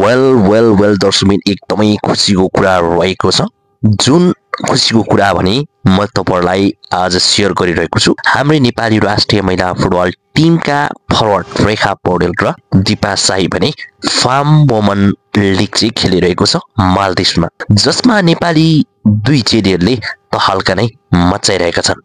Well दर्शकबिन एकदमै खुसीको कुरा रहेको छ। जुन खुसीको कुरा भने म तपाईहरुलाई आज शेयर गरिरहेको छु। हाम्रो नेपाली राष्ट्रिय महिला फुटबल टिमका फरवर्ड रेखा पौडेल र दिपा साई भने फार्म वुमन लिग चाहिँ खेलिरहेको छ मालदिभ्समा, जसमा नेपाली दुई चेलीहरुले तहल्का नै मचाइरहेका छन्।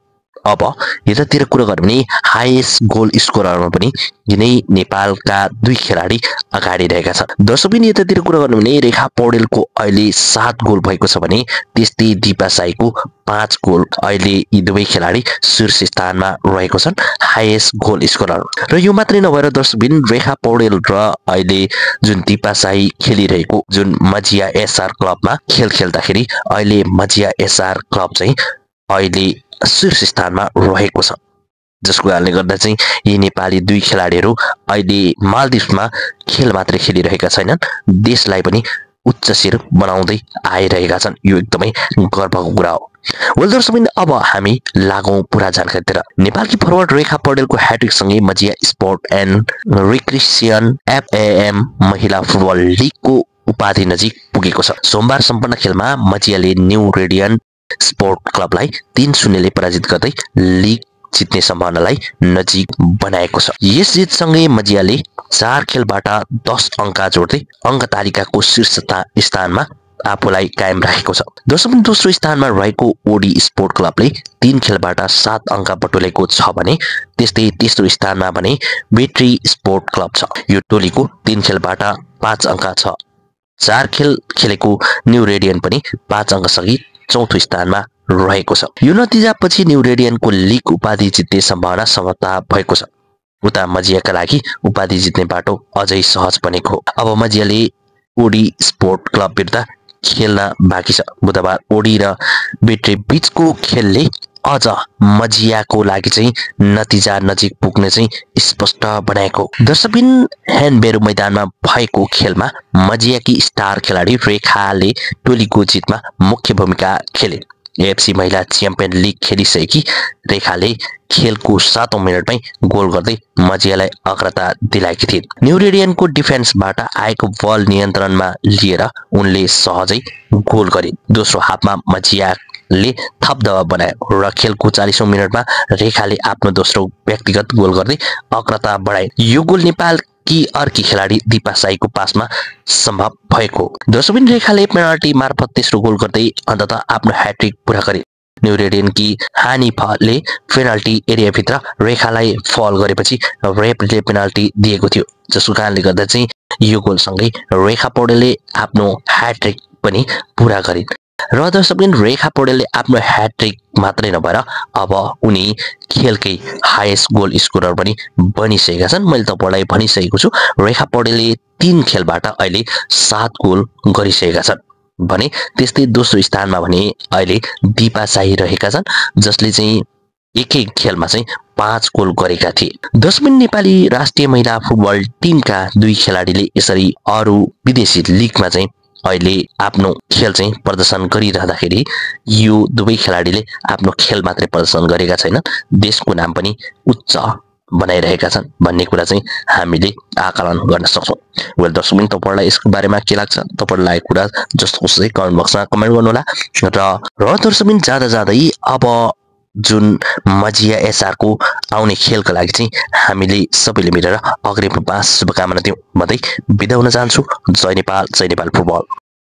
अब यतातिर कुरा गरौँ भने हाईएस्ट गोल स्कोररमा पनि यिनै नेपालका दुई खेलाडी अगाडि रहेका छन्। दर्शकबिन यतातिर कुरा गर्नु भने रेखा पौडेलको अहिले 7 गोल भएको छ भने त्यस्तै दिपा साईको 5 गोल। अहिले यी दुवै खेलाडी शीर्ष स्थानमा रहेको छन् हाईएस्ट गोल स्कोरर। र यो मात्रै नभएर दर्शकबिन रेखा पौडेल र अहिले जुन दिपा साई खेलिरहेको जुन मजिया एसआर क्लबमा खेल खेल्दाखेरि अहिले मजिया एसआर क्लब चाहिँ अहिले शीर्ष स्थानमा रहेको छ, जसको कारणले गर्दा चाहिँ यी नेपाली दुई खेलाडीहरू अहिले मालदिभ्समा खेल मात्रै खेलिरहेका छैनन्, देशलाई पनि उच्च शिर बनाउँदै आइरहेका छन्। यो एकदमै गर्वको कुरा हो। वेल दर्शकबिन अब हामी लागौं पुरा जानकारीतिर। नेपालकी फरवर्ड रेखा पौडेलको ह्याट्रिक सँगै मजिया स्पोर्ट एन्ड रिक्रिएसन एफएएम महिला फुटबल लिगको उपाधि नजिक पुगेको छ। सोमबार सम्पन्न खेलमा मजियाले न्यू रेडियन्ट स्पोर्ट क्लबलाई 3-0 ले पराजित गर्दै लिग जित्ने सम्भावनालाई नजिक बनाएको छ। यस जितसँगै मजियाले 4 खेलबाट 10 अङ्क जोड्दै अङ्क तालिकाको शीर्ष स्थानमा आफूलाई कायम राखेको छ। दर्शकबिन दोस्रो स्थानमा रहेको ओडी स्पोर्ट क्लबले 3 खेलबाट 7 अङ्क बटुलेको छ भने त्यस्तै तेस्रो स्थानमा भने बेट्री स्पोर्ट क्लब छ। यो टोलीको 3 खेलबाट 5 अङ्क छ। 4 खेल खेलेको न्यू रेडियन पनि 5 अङ्क सहित चौथो स्थानमा रहेको छ। यो नतिजापछि न्यू रेडियनको लिग उपाधि जित्ने सम्भावना समाप्त भएको छ। उता मजियाका लागि उपाधि जित्ने बाटो अझै सहज बनेको हो। अब मजियाले ओडी स्पोर्ट क्लब विरुद्ध खेल्न बाँकी छ। बुधबार ओडी र बेट्री बीचको खेलले अझ मजियाको लागि चाहिँ नतिजा नजिक पुग्ने चाहिँ स्पष्ट बनाएको। दर्शकबिन ह्यान्डबेरो मैदानमा भएको खेलमा मजियाकी स्टार खेलाडी रेखाले टोलीको जितमा मुख्य भूमिका खेले। एएफसी महिला च्याम्पियन लिग खेलिसकेकी रेखाले खेलको 7औं मिनेटमै गोल गर्दै मजियालाई अग्रता दिलाएकी थिइन्। न्यू रेडियनको डिफेन्सबाट आएको बल नियन्त्रणमा लिएर उनले सहजै गोल गरिन्। दोस्रो हाफमा मजियाले थप दबाव बनायो र खेलको 40औं मिनेटमा रेखाले आफ्नो दोस्रो व्यक्तिगत गोल गर्दै अग्रता बढाइन्। यो गोल नेपालकी अर्की खेलाडी दिपा साईको पासमा सम्भव भएको। दर्शकबिन रेखाले पेनल्टी मार्फत तेस्रो गोल गर्दै अन्ततः आफ्नो ह्याट्रिक पूरा गरिन्। न्यू रेडियनकी हानिफले पेनल्टी एरियाभित्र रेखालाई फल गरेपछि रेफरीले पेनल्टी दिएको थियो, जसको कारणले गर्दा चाहिँ यो गोलसँगै रेखा पौडेलले आफ्नो ह्याट्रिक पनि पूरा गरिन्। र दर्शकबिन रेखा पौडेलले आफ्नो ह्याट्रिक मात्रै नभएर अब उनी खेलकै हाईएस्ट गोल स्कोरर पनि बनिसकेका छन्। मैले तपाईलाई भनिसकेको छु, रेखा पौडेलले 3 खेलबाट अहिले 7 गोल गरिसकेका छन् भने त्यस्तै दोस्रो स्थानमा भने अहिले दिपा साई रहेका छन्, जसले चाहिँ एकै खेलमा चाहिँ 5 गोल गरेका थिए। दर्शकबिन नेपाली राष्ट्रिय महिला फुटबल टिमका दुई खेलाडीले यसरी अरु विदेशी लिगमा चाहिँ अहिले आफ्नो खेल चाहिँ प्रदर्शन गरिरहँदाखेरि यो दुवै खेलाडीले आफ्नो खेल मात्रै प्रदर्शन गरेका छैनन्, देशको नाम पनि उच्च बनाइरहेका छन् भन्ने कुरा चाहिँ हामीले आकलन गर्न सक्छौं। वेल दर्शकबिन तपाईहरुलाई यसको बारेमा के लाग्छ? तपाईहरुलाई कुरा जस्तो उस्तै कमेन्ट बक्समा कमेन्ट गर्नुहोला। र दर्शकबिन जाँदै अब जुन मजिया एसआर को आउने खेलको लागि चाहिँ हामीले सबैले मिलेर अग्रिम रूपमा शुभकामना दिउँ भन्दै बिदा हुन चाहन्छु। जय नेपाल फुटबल।